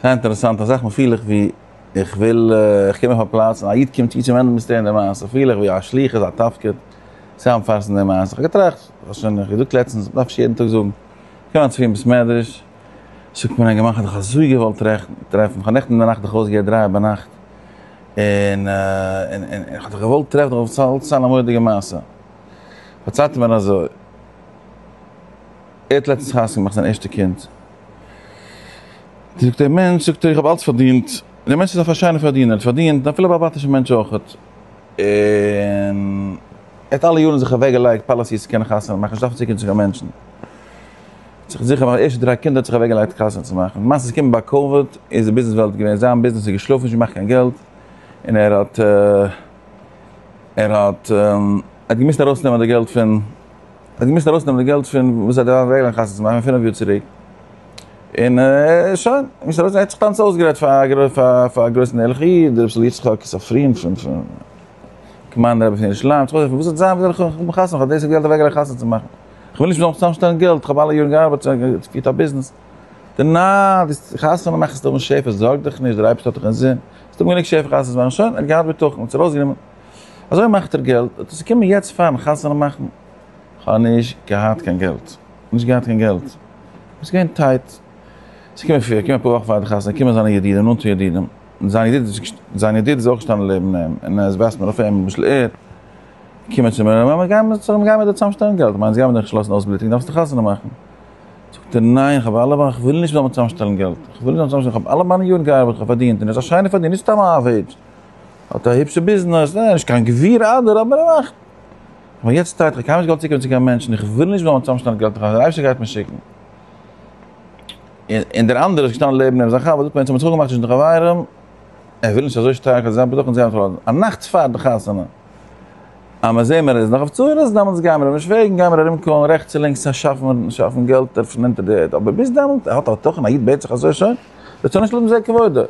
זייער אינטערעסאנט, אסאך מאל פיל איך ווי איך וויל, איך קום אויף א פלאץ און א איד קומט צו צום ענדע מיסטערן די מעשה, פיל איך ווי א שליחות, א תפקיד, צו איינפאסן די מעשה. איך האב געטראכט, איך האב שוין געזאגט לעצטנס, מ'דארף נישט יעדן טאג זאגן. איך קום אן צו אים בית מדרש, זאגט מיר א אינגערמאן, כ'האב דיך אזוי געוואלט טרעפן, כ'האב נעכטן ביינאכט דיך אויסגעהערט דרײַ ביינאכט, און איך האב דיך געוואלט טרעפן, איך האב געוואלט פארציילן א מורא'דיגע מעשה. פארציילט ער מיר אזוי, ער האט לעצטנס חתונה געמאכט זיין ערשטע קינד, זאגט דער מענטש, זאגט ער, איך האב אלץ פארדינט, דער מענטש איז א שיינער פארדינער, ער האט פארדינט, אפילו א בעל בתישער מענטש אויך, און ער האט אלע יארן זיך אוועק געלייגט policies צו קענען חתונה מאכן, נישט דארפן צוקומען צו קיין מענטשן, זיך זיכער מאכן, די ערשטע דריי קינדער האט זיך אוועק געלייגט חתונה צו מאכן, למעשה איז געקומען ביי קאוויד, איז די ביזנעס וועלט געווען, זיין ביזנעס איז געשלאפן, נישט געמאכט קיין געלט, און ער האט, ער האט, ער האט געמוזט ארויסנעמען די געלט פון. ער האט געמוזט ארויסנעמען די געלט פון וואס ער האט אוועקגעלייגט חתונה צו מאכן פינף יאר צוריק, און שוין, מוז ארויס, ער האט זיך טאנץ אויסגערעדט פאר א גרויסן ערליכע איד, ר' ישראל יצחק איז א פריענד פון כמאן רבי פון ירושלים, וואס וועט זיין ווען איך האב חתונה, איך האב דאס געלט אוועקגעלייגט חתונה צו מאכן, איך וויל נישט מ'זאל צוזאמשטעלן געלט, איך האב אלע יארן געארבעט, געפירט א ביזנעס, ניין, חתונה מאכן איז דאך שפע, זארג דיך נישט, דער אייבערשטער האט דיך אינזין, ס'איז דא גענוג שפע חתונה צו מאכן, שוין, ער האט געהאט בטחון, האט עס ארויסגענומען. אזוי מאכט ער געלט, האט עס געקומען יעצט פארן חתונה מאכן, כ'האב נישט געהאט קיין געלט, נישט געהאט קיין געלט, עס איז געווען tight, עס איז געקומען פיר, געקומען אפאר וואכן פאר די חתונה, געקומען זיינע ידידים, נאנטע ידידים, און זיין ידיד איז זיין ידיד איז אויך געשטאנען לעבן אים, און עס ווייזט מיר אויף אים, למשל ער, געקומען צו מיר, מיר גייען מיר גייען דיר צוזאמשטעלן געלט, כ'מיין אונז גייען מיר דיך נישט לאזן אויסבלוטיגן, דארפסט דיך חתונה מאכן. זאגט ער, ניין, איך האב אלע, איך וויל נישט מ'זאל מיר צוזאמשטעלן געלט, איך וויל נישט מ'זאל מיר צוזאמשטעלן, איך האב אלע מיינע יארן געארבעט, איך האב פארדינט, און עס איז א שיינע פארדינט, נישט סתם א average. האט א היפשע ביזנעס, ניין נישט קיין גביר אדער אבער ער מאכט. אבער יעצט שטייט איך קיינמאל נישט געוואלט צוקומען צו קיין מענטשן, איך וויל נישט מ'זאל צוזאמשטעלן געלט, איך ווייס דער אייבערשטער גייט מיר שיקן. און דער אנדערער איז געשטאנען לעבן אים, זיין חבר זאגט מיר, אונז האבן זיך אפגעמאכט צווישן די חברים, ער וויל נישט אזוי שטארק אז זיין בטחון זאל אים פארלאזן. א נאכט פאר די חתונה, אז מיר זעהן מיר ער איז נאך אויף צרות, דעמאלטס גייען מיר אים נישט פרעגן, גייען מיר ארום קאלן רעכטס און לינקס שאפן שאפן געלט פון אונטער די ערד, אבער ביז דעמאלט, ער האט א בטחון, א איד בעט זיך אזוי שוין, רצונו של אדם זה כבודו.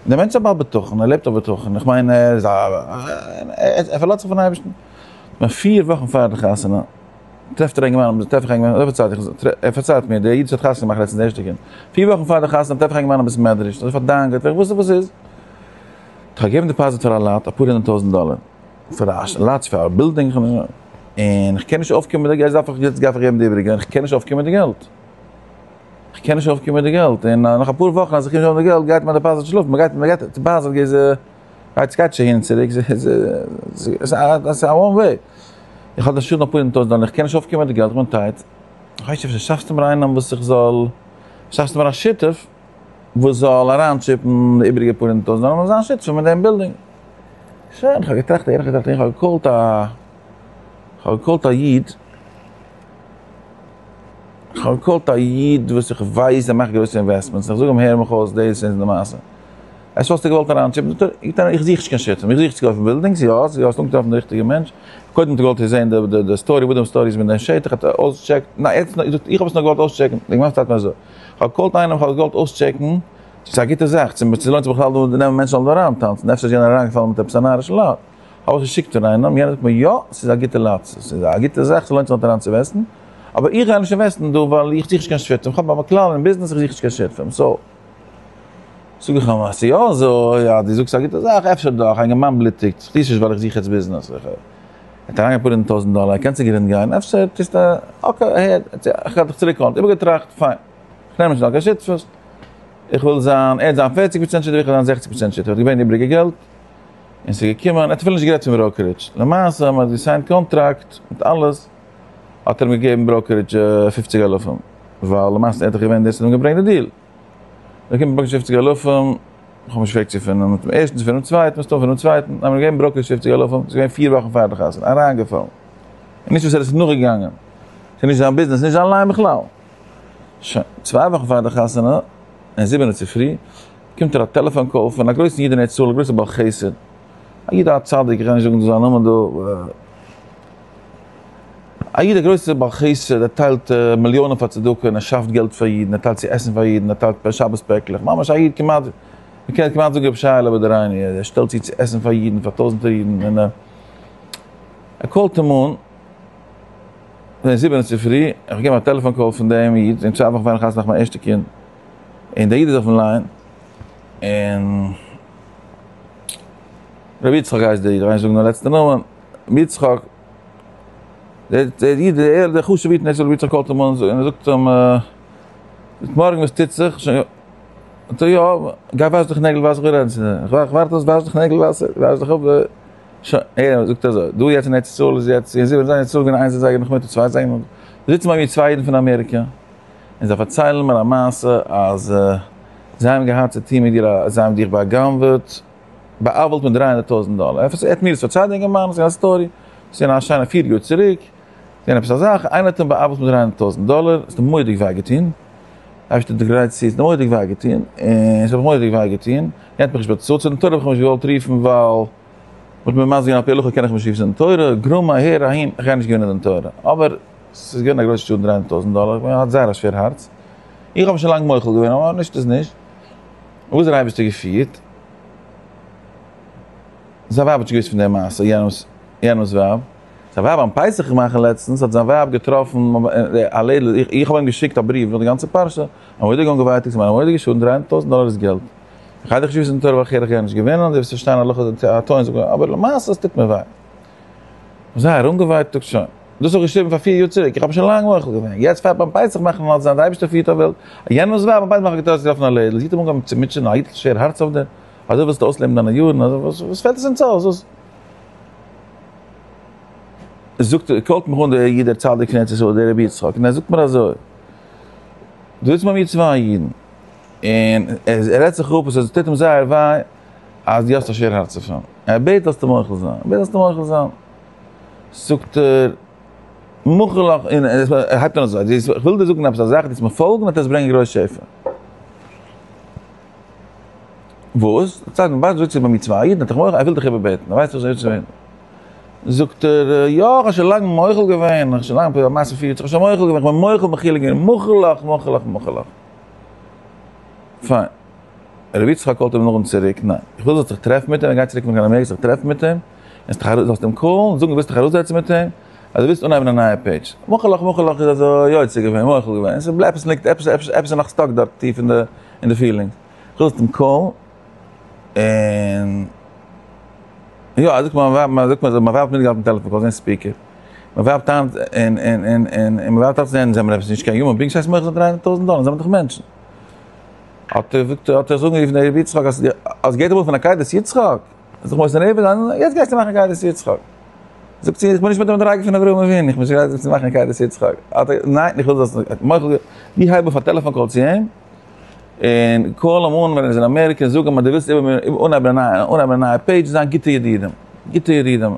דער מענטש איז א בעל בטחון, ער לעבט אויף בטחון, איך מיין ער איז א, ער פארלאזט זיך אויפן אייבערשטן. נאר פיר וואכן פאר די חתונה, טרעפט ער א אינגערמאן, טרעף איך א אינגערמאן, אזוי פארציילט איך, ער פארציילט מיר, דער איד וואס האט חתונה געמאכט לעצטנס די ערשטע קינד, פיר וואכן פאר די חתונה טרעף איך א אינגערמאן אין בית מדרש, אזוי פארדאגה'ט, וואס איז, וואס איז? איך האב געגעבן deposit פאר א lot, אפאר הונדערט טויזנט דאלער, פאר א lot, פאר א בילדינג, און איך קען נישט אויפקומען מיט די געלט, יעצט דארף איך געבן די איבעריגע, און איך קען נישט אויפקומען מיט די געלט. איך קען נישט אויפקומען מיט די געלט, און נאך אפאר וואכן אז איך קום נישט אויף מיט די געלט גייט מיין deposit שלאפן, מען גייט מען גייט deposit גייט גייט ס'גייט שוין אהין און צוריק, ס'איז א one way, איך האב דאס שוין אפאר הונדערט טויזנט דאלער, איך קען נישט אויפקומען מיט די געלט, איך בין tight, איך ווייס נישט אפשר שאפסטו מיר איינעם וואס איך זאל, שאפסטו מיר א שותף וואס זאל אריינטשיפן די איבעריגע פאר הונדערט טויזנט דאלער און זיין שותף מיט דעם בילדינג. שוין, איך האב געטראכט אהער, איך האב געטראכט אהין, איך האב געקאלט א, איך האב געקאלט א איד, כ'האב געקאלט א איד וואס איך ווייס ער מאכט גרויסע investments, איך זאג אים הער מיך אויס דאס איז די מעשה. אפשר וואלסטו געוואלט אריינטשיפן? זאגט ער איך זוך נישט קיין שותפים, איך זוך צו קויפן בילדינגס, יא האסט אנגעטראפן די ריכטיגע מענטש, קודם האט ער געוואלט זען די story וואס די story איז מיט דעם שטח, האט ער אויסגעטשעקט, ניין ער האט געזאגט איך האב עס נאר געוואלט אויסטשעקן, די גמרא פארציילט מיר אזוי, כ'האב געקאלט איינעם כ'האב עס געוואלט אויסטשעקן צו ס'איז א גוטע זאך, צו ס'לוינט זיך בכלל דא נעמען מענטשן זאלן דא אריינטאנצן, אפשר איז יענער אריינגעפאלן מיט עפעס א נארישע lot. האב איך געשיקט פאר איינעם, יענער זאגט מיר יא, ס'איז א גוטע lot, ס'איז א גוטע זאך, ס'לוינט זיך דארט אריין צו אינוועסטן, אבער איך גיי נישט אינוועסטן דא ווייל איך זוך נישט קיין שותפים, כ'האב א כלל אין ביזנעס איך זוך נישט קיין שותפים, so זאג איך אים אז ס'איז יא אזוי, אז דו זאגסט ס'איז א גוטע זאך, אפשר דאך, א אינגערמאן בלוטיגט, איך טוה עס נישט ווייל איך זוך יעצט ביזנעס, איך האט אריינגעגעבן אפאר הונדערט טויזנט דאלער, ער קען צוגרונד גיין, אפשר טוסטו, okay, הער, איך האב דיך צוריק call, איבערגעטראכט, פיין, איך נעם נישט נאך קיין שותפות, איך וויל זיין, ער וועט זיין פערציג פראצענט שותף, איך וועל זיין זעכציג פראצענט שותף, האט געווען איבעריגע געלט. און ס'איז געקומען, ער האט אפילו נישט גערעדט פון brokerage, למעשה מען האט געסיינט קאנטראקט מיט אלעס, האט ער אים געגעבן brokerage פופציג אלפים, ווייל למעשה ער האט דאך געווען דער וואס האט אים געברענגט די deal, באקומט brokerage פופציג אלפים, איך האב נישט געפרעגט צו פונעם ערשטן צו פונעם צווייטן, מסתם פונעם צווייטן, האט מען געגעבן brokerage פופציג אלפים, ס'איז געווען פיר וואכן פאר די חתונה, אריינגעפאלן, און נישט וואס ער איז נאכגעגאנגען, ס'איז נישט זיין ביזנעס, נישט זיין line בכלל, שוין, צוויי וואכן פאר די חתונה, אין זיבענע צופרי, באקומט ער א טעלעפאן call פון א גרויסן איד אין ארץ ישראל, א גרויסער בעל חסד, א איד א צדיק, איך גיי נישט זאגן זיין נאמען דא, א איד א גרויסער בעל חסד, ער טיילט מיליאנען פאר צדקה, און ער שאפט געלט פאר אידן, ער טיילט צו עסן פאר אידן, ער טיילט שבת פעקלעך, ממש א איד כמעט, מען קען כמעט זאגן רבי שייעלע בדורנו, ער שטעלט צו צו עסן פאר אידן, פאר טויזנטער אידן, און ער קאלט אים אן, אין זיבענע צופרי, איך באקום א טעלעפאן call פון דעם איד, אין צוויי וואכן פארן חתונה מאכן מיין ערשטע קינד, און דער איד איז אויפן line. און רבי יצחק הייסט דער איד, איך גיי נישט זאגן זיין לעצטע נאמען, רבי יצחק, דער איד, דער חשוב'ער איד, רבי יצחק call ט אים אן און ער זאגט אים, גוט מארגן וואס טוט זיך? זאגט ער יא, גיי וואש דיך נעגל וואסער, איך וויל רעדן צו דיר, איך ווארט אז וואש דיך נעגל וואסער, וואש דיך אפ, שוין, ער זאגט אזוי, דא יעצט אין ארץ ישראל איז יעצט, אין זיבן ארץ ישראל געווען איינס אזייגער נאכמיטאג, צוויי אזייגער נאכמיטאג, זיצן ביי מיר צוויי אידן פון אמעריקע, און זיי פארציילן מיר א מעשה אז זיי האבן געהאט צו טון מיט דיר, זיי האבן דיך בא'גנב'עט, בא'עוול'ט מיט 300 טויזנט דאלער, ער האט מיר עס פארציילט די אינגערמאן, ס'איז א story, ס'איז געווען א שיינע פיר יאר צוריק, געווען עפעס א זאך, איינער האט אים בא'עוול'ט מיט 300 טויזנט דאלער, עס האט אים מורא'דיג וויי געטון, אייבערשטער האט גערייצט צו, עס האט אים מורא'דיג וויי געטון, און עס האט מיך מורא'דיג וויי געטון, יענער האט מיך נישט באצאלט, צו דין תורה האב איך אים נישט געוואלט רופן ווייל מ'האט מיר מסביר געווען על פי הלכה קען איך נישט רופן צו דין תורה, גראמע אהער אהין, איך גיי נישט געווינען דין תורה, אבער ס'איז געווען א גרויסע שאדן 300 טויזנט דאלער, איך האט זייער א שווער הארץ, איך האב שוין לאנג מוחל געווען, אבער נישט איז נישט, וואס האט דער אייבערשטער געפירט? זיין ווייב האט נישט געוואוסט פון די מעשה, יענעמס יענעמס ווייב, זיין ווייב ביים פסח מאכן לעצטנס האט זיין ווייב געטראפן א לעדל, איך האב אים געשיקט א בריוו נאך די גאנצע פרשה, א מורא'דיג אנגעווייטאגט, ס'איז מיר א מורא'דיגע שאדן 300 טויזנט דאלער איז געלט, איך גיי דיך נישט וויסן תורה ווייל איך גיי נישט געווינען, דו וועסט פארשטיין הלכה א טוען זאגן, אבער למעשה עס טוט מיר וויי. זייער אנגעווייטאגט שוין. דאס האב איך געשריבן פאר פיר יאר צוריק, איך האב שוין לאנג מוחל געווען, יעצט פאר ביים פסח מאכן האט זיין די אייבערשטער פירט א וועלט, יענעמס ווייב ביים פסח מאכן געטראפן געטראפן א לעדל, זי האט אים אנגעהויבן צו מוטשען, א איד האט שווער הארץ אויף דעם, אזוי ווילסטו אויסלעבן דיינע יארן, אזוי וואס וואס פעלט עס אונז אויס, וואס. זאגט ער, call ט מיך אן דער איד דער צדיק פון ארץ ישראל דער רבי יצחק, און ער זאגט מיר אזוי, דא זיצן ביי מיר צוויי אידן, און ער רעדט זיך אפ, עס טוט אים זייער וויי אז דו האסט א שווער הארץ אויף אים, ער בעט זאלסטו מוחל זיין, ער בעט זאלסטו מוחל זיין. זאגט ער, מחול לך, און ער הייבט אן אזוי, איך וויל דיר זאגן עפעס א זאך, דו וועסט מיר פאלגן וועט עס ברענגען גרויס שפע. וואס? זאגט ער, ווייסט וואס, ביי מיר צוויי אידן, האט ער מוחל, ער וויל דיך איבערבעטן, ער ווייסט וואס ער וויל. זאגט ער, יא, איך האב שוין לאנג מוחל געווען, איך האב שוין לאנג, א מעשה פיר יאר צוריק, איך האב שוין מוחל געווען, איך בין מוחל מחילה געווען, מחול לך, מחול לך, מחול לך. פיין. רבי יצחק call ט אים נאכדעם צוריק, ניין, איך וויל זאלסט זיך טרעפן מיט אים, ער גייט צוריק פון קיין אמעריקע זיך טרעפן מיט אים, און זאלסט אים call ן, זאגן דו ווילסט דיך אראפזעצן מיט אים, אז דו ווילסט אנהייבן א נייע page. מחול לך מחול לך איז אזוי יוצא געווען, מוחל געווען, עס איז עפעס ליגט, עפעס עפעס עפעס איז נאך stuck דארט טיף אין די אין די feelings. איך וויל זאלסט אים call ן, און יא, ער זאגט מיין ווייב, זאגט מיר מיין ווייב האט מיטגעהאלטן טעלעפאן call, זי איז speaker, מיין ווייב טענה'ט און און און און מיין ווייב טענה'ט זענען זענען מיר עפעס נישט קיין human beings, ס'הייסט מוחל זיין 300 טויזנט דאלער, זענען מיר דאך מענטשן. האט ער געזאגט, האט ער זיך אנגערופן דער רבי יצחק אז אז גייט אמאל פון עקידת יצחק, זיך מוסר נפש זיין, יעצט גייסטו מאכן עקידת יצחק. זאגט זי, איך בין נישט מיט די מדריגה פון אברהם אבינו, איך בין נישט גרייט צו מאכן עקידת יצחק. האט ער, ניין, איך וויל זאלסט, מוחל, דו הייב אויף א טעלעפאן call צו אים, און call אים אן ווען ער איז אין אמעריקע, און זאג אים אז דו ווילסט אנהייבן א נייע, אנהייבן א נייע page, זיין גוטע ידידים, גוטע ידידים,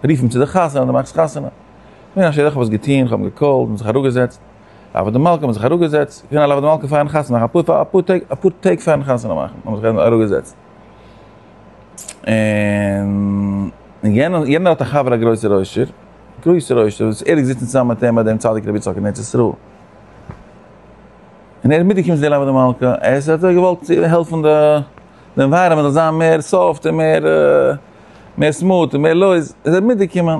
רוף אים צו די חתונה, דו מאכסט חתונה. נו, איך האב עס געטון, איך האב אים גע call ט, און זיך אראפגעזעצט. מלוה דמלכה האט מען זיך אראפגעזעצט, געווען א מלוה דמלכה פארן חתונה מאכן, אפאר אפאר טעג אפאר טעג פארן חתונה מאכן האט מען זיך אראפגעזעצט, און יענער יענער האט א חבר א גרויסער עושר, גרויסער עושר, וואס ער איז געזיצן צוזאמען מיט אים ביי דעם צדיק רבי יצחק אין ארץ ישראל, און ער איז מיטגעקומען צו די מלוה דמלכה, ער האט אזוי געוואלט העלפן די די environment זאל זיין מער soft און מער מער smooth און מער לויז, איז ער מיטגעקומען.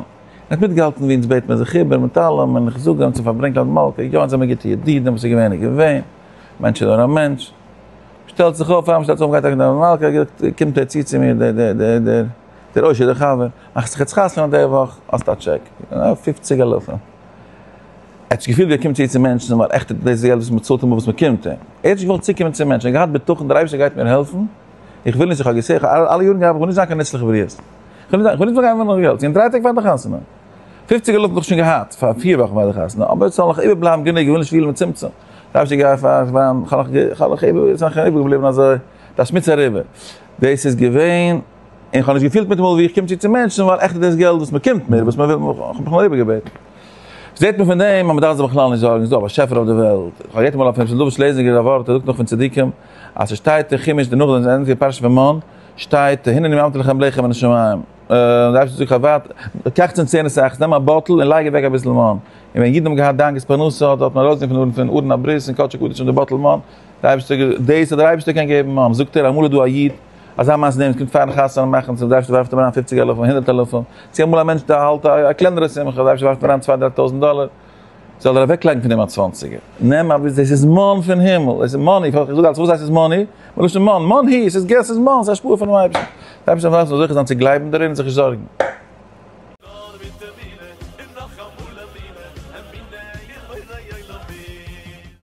ער האט מיטגעהאלטן ווי אונז בעט מען זיך איבער מיט אלעם, און איך זאג אים צו פארברענגט מלוה דמלכה, יא אונז זעמיר גוטע ידידים, וואס איז געווען איז געווען, מענטש איז נאר א מענטש, שטעלט זיך אויף, שטעלט זיך אויף גייט אויף מלוה דמלכה, קומט ער צו צו מיר דער דער דער דער דער עושר דער חבר, מאכסט זיך יעצט חתונה די וואך, האסט א טשעק, פופציג אלפים. ער האט נישט געפילט ווי ער קומט צו צו מענטשן, ווייל עכט דאס איז געלט וואס מען צאלט אים אויף וואס מען קומט אים. ער האט נישט געוואלט צוקומען צו מענטשן, ער האט געהאט בטחון דער אייבערשטער גייט מיר העלפן, איך וויל נישט, איך האב געזען, איך האב אלע יארן געהאט, איך וויל נישט זיין קיין נוצליכע בריות. איך וויל נישט באגייען נאך געלט, זינט דריי טעג פאר די חתונה. פופציג אלפים האב איך שוין געהאט פאר פיר וואכן פאר די חתונה, אבער עס זאל נאך איבערבלייבן גענוג, איך וויל נישט פילן מצומצם. דארף איך גיין פאר פאר איך האב נאך איך האב נאך איבער עס איז נאך איבערגעבליבן אזוי די שמוץ אריבער. דאס איז געווען, און איך האב נישט געפילט מיטאמאל ווי איך קום צו צו מענטשן, ווייל עכט איז דאס געלט וואס מען קומט מיר, וואס מען וויל, איך האב מיך נאר איבערגעבעטן. זעט מען פון דעם אז מען דארף זיך בכלל נישט זארגן, ס'איז דא א באשעפער אויף די וועלט. איך האב געהערט אמאל פון רבי דוד שלעזינגער א ווארט, ער זאגט נאך פון צדיקים, אז ס'שטייט אין חומש דערנאך ווען עס ענדיגט די פרשה פון מן, שטייט הנני ממטיר לכם לחם מן השמים, דער אייבערשטער זאגט חוות, קח צנצנת אחת, נעם א bottle און לייג אוועק אביסל מן, און ווען אידן האבן געהאט דאגות פרנסה האט מען ארויסגענומען פון ארון הברית און קדשי קדשים די bottle מן, דער אייבערשטער דאס אז דער אייבערשטער קען געבן מן, זאגט ער אמאל איז דא א איד, אזא מעשה נעמט קומט פארן חתונה מאכן, צו דער אייבערשטער ווארפט אים אריין פופציג אלפים, הונדערט אלפים, צו אמאל א מענטש האלט א קלענערע שמחה, דער אייבערשטער ווארפט אים אריין צוויי דריי טויזנט דאלער. זאל ער אוועקלייגן פון דעם א צוואנציגער. נעם א דאס איז מן פון הימל, דאס איז money, איך זאג אלץ וואס הייסט עס money? מלשון מן, מן היא, עס איז געלט, עס איז מן, עס איז השפעה פונעם אייבערשטן. דער אייבערשטער זאל העלפן זאל זוכה זיין צו גלייבן דערין און זיך נישט זארגן.